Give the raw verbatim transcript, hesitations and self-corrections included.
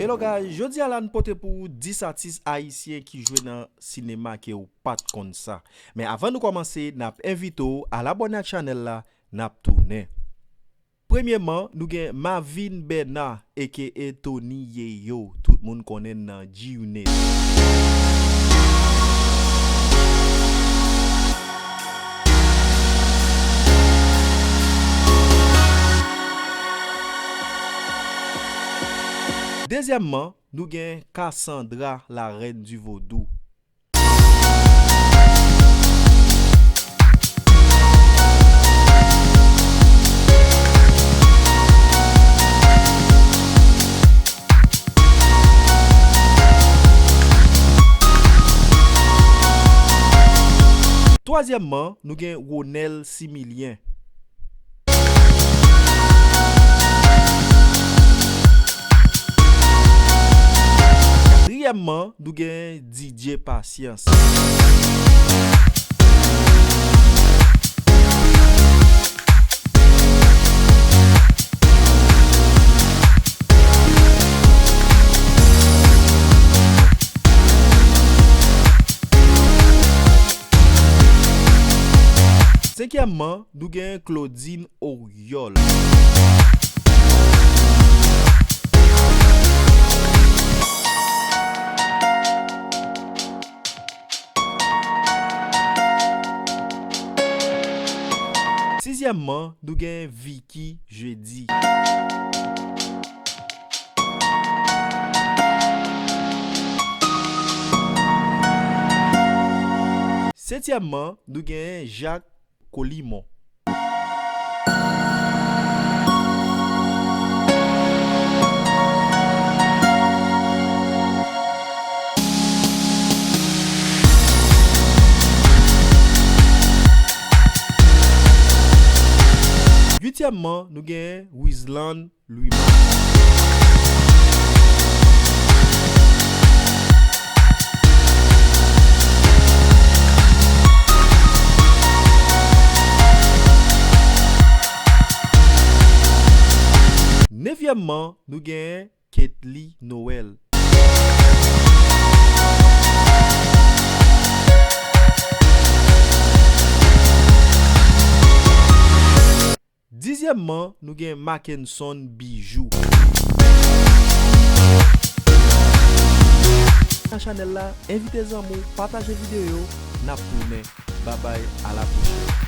Hello guys, jodi a la n pote pou w dis atis ayisyen ki jwe nan sinema ke w pa t konn sa. Men avan nou kòmanse, n ap envite w al abòne ak chanèl la, n ap tounen. Premyèman, nou gen Mavin Bernard, aka Tony Yeyo. Tout moun konnen l nan G-Unit. Dezyèmman, nou gen Cassandra, la reine du vodou. Twazyèmman, nou gen Ronel Similien. Katriyèmman, nou gen Didier Patience. Senkyèmman, nou gen Claudine Oriol. Sizyèmman, nou gen Vicky Jeudi. Setyèmman, nou gen Jacques Colimon. Uityèmman, nou gen Wizland Louis Marc. Nevyèmman, nou genyen Ketly Noël. Dizyèmman, nou gen Mackenson Bijou. Nan chanèl la, envite zanmi w, pataje videyo, n ap tounen. Babay, a la pwochèn.